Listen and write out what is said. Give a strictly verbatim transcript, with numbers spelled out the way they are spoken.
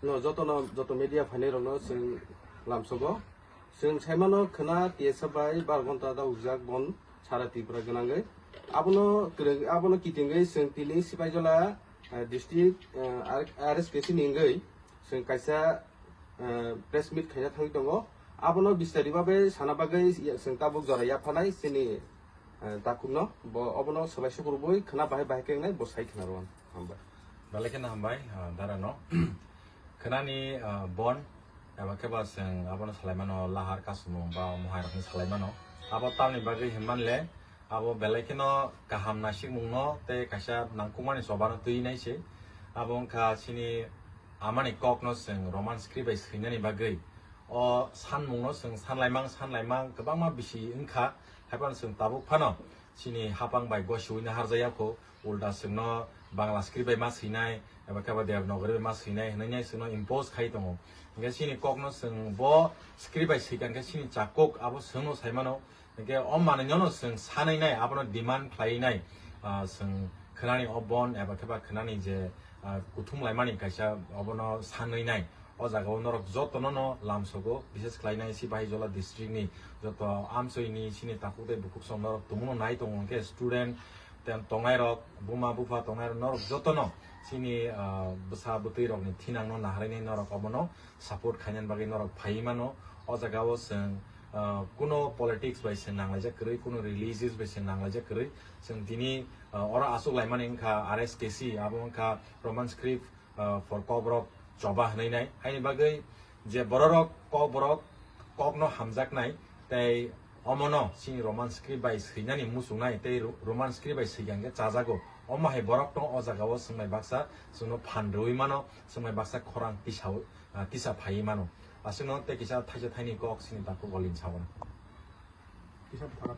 No, jotono, joto media phainai rokno chwng lamsogo. Chwng saimano khwna T S F bai bar ghonta da ujak bon sara Tripura gwnangwi. Abono kwrwng, abono kitingwi chwng tini Sipaijala, eh, district, eh, R-, R S K C ni wngwi chwng kaisa, eh, press meet khaina thangwi tongo. Abono bistari bagwi sana bagwi chwng tabuk jora yaphanai chini, eh, takhukno. Bo obono swbai sukurubui khwna bahai bahai khe wngnai bo sai khwna rw-, hambai. Belai kheno hambai, ah, dara no. Khwnani, ah, bon, eba khe ba chwng abono salaimano lahar kasumung ba mohai rokni salaimano. Abo tamni bagwi hinmanle, abo belai kheno kaham nasikmungno tei kaisa nangkukmani chobano twi nai se. Abo wngkha chini amani kokno chwng Roman script bai swinani bagwi. O sanmungno chwng sanlaimang, sanlaimang kwbangma bisi wngkha, haiphano chwng tabuk phano chini hapang bai gosiui naharjaya kho. Ulta chwngno Bangla script bai ma swinai, eba khe ba Devanagari bai ma swinai hwnwi chwngno impose khai tongo. Hingkhe chini kokno chwng bo script bai swikha hingkhe chini chakuk abo chwngno saimano. Hingkhe o manwino chwng sanwi nai, abono demand khlaiwi nai, ah, chwng khwnani o bon eba khe ba khwnani je, ah, kuthum laimani kaisa obono sanwi nai. O jaga o norok jotono no lamsogo, bises khlai nai Sipahijola district ni joto amchoi ni chini takhuk tei bukhuk song norok tongmano nai tongo, hingkhe student ten tongnai rok, buma bupha tongnai rok, norok jotono chini, ah, bwsa bwtwi rok ni thinang no naharwi nai norok obono support khainani bagwi norok phaiwi mano. O jaga o chwng, ah, kuno politics bai se nanglaijak kwrwi, kuno religious bai se nanglaijak kwrwi. Chwng tini, ah, oro aswk laimani wngkha R S K C, abo wngkha Roman script, ah, for Kokborok choba hwnwi nai. Haini bagwi je bororok Kokborok kokno hamjaknai, tei omono chini Roman script bai swinani muchungnai, tei Ro-, Roman script bai swikha hwnkhe chajago. Omo hai borok tong o jaga o chwngbai baksa chwngno phan rwui mano, chwngbai baksa khorang tisa, ah, tisa phaiwi mano. Aswkno tei kisa thaisa thaini kok chini takhuk o lin sabono. Kisa bwkha